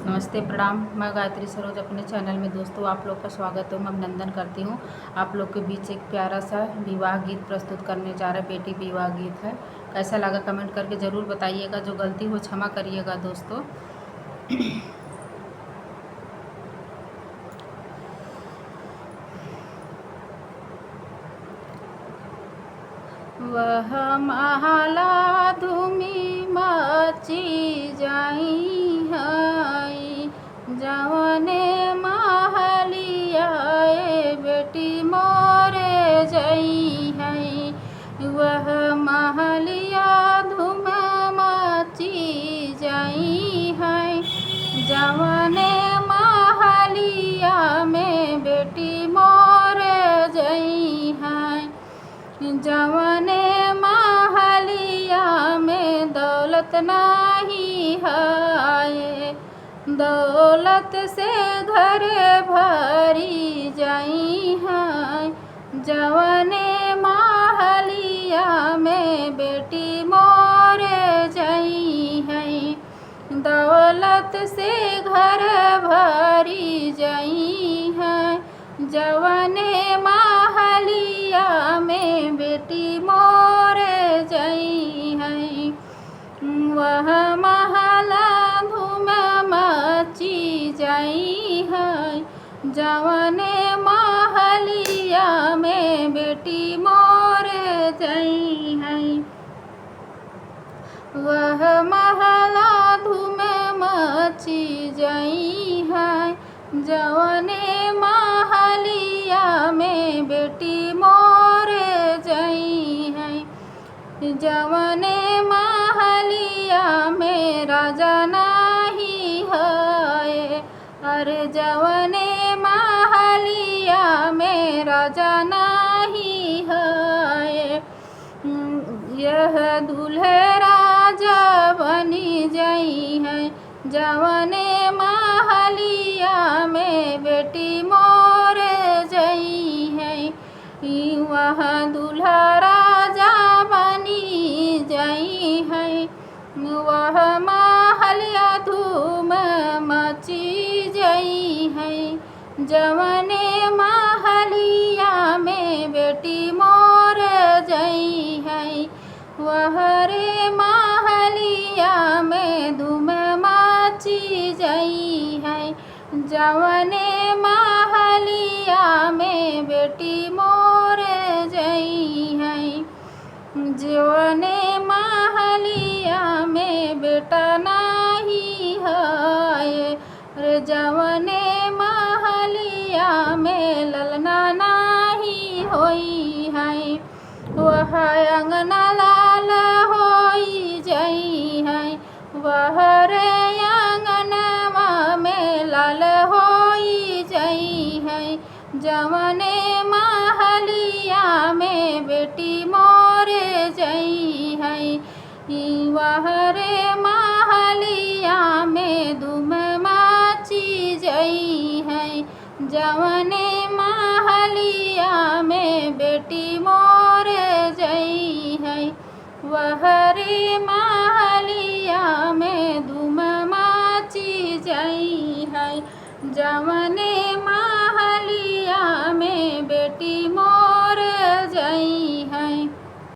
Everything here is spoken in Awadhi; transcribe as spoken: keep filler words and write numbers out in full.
नमस्ते, प्रणाम। मैं गायत्री सरोज अपने channel में दोस्तों आप लोग का स्वागत एवं अभिनंदन करती हूँ। आप लोग के बीच एक प्यारा सा विवाह गीत प्रस्तुत करने जा रहे, बेटी विवाह गीत है। कैसा लगा comment करके ज़रूर बताइएगा, जो गलती हो क्षमा करिएगा दोस्तों। वह महला धूमि मचि जइहैं, जवने महलिया ए बेटी मोरे जइहैं। वह महलिया धूम मचि जइहैं, जवने महलिया में बेटी मोरे जइहैं। जवने महलिया में दौलत नाहीं है, दौलत से घर भरि जइहैं। जवने महलिया में बेटी मोरे जइहैं, दौलत से घर भरि जइहैं। जवने महलिया में बेटी मोरे जइहैं, वह महला धूम मचि जइहैं। जवने महलिया में बेटी मोरे जइहैं, वह महला धूम मचि जइहैं। जवने महलिया में बेटी मोरे जइहैं, जवने महलिया में राजा नाहीं है, अरे जवने महलिया में राजा नाहीं है, यह दूल्हे राजा बनि जइहैं। जवने महलिया में बेटी मोरे जइहैं, वह दूल्हा राजा बनि जइहैं। वह महलिया धूम मचि जइहैं, जवने महलिया में बेटी मोरे जइहैं। वह रे महलिया में धूम मचि जइहैं, जवने महलिया में बेटी मोरे जइहैं। जवने महलिया में बेटा नाहीं है, रे जवने महलिया में ललना नाहीं होइहैं, वह अंगना लाल होइ जइहैं। वह रे अंगनवा में लाल होइ जइहैं, जवने महलिया में बेटी मोरे जइहैं। वह रे महलिया में धूम मचि जइहैं, जवने महलिया में बेटी मोरे जइहैं। वह रे महलिया में धूम मचि जइहैं, जवने महलिया में बेटी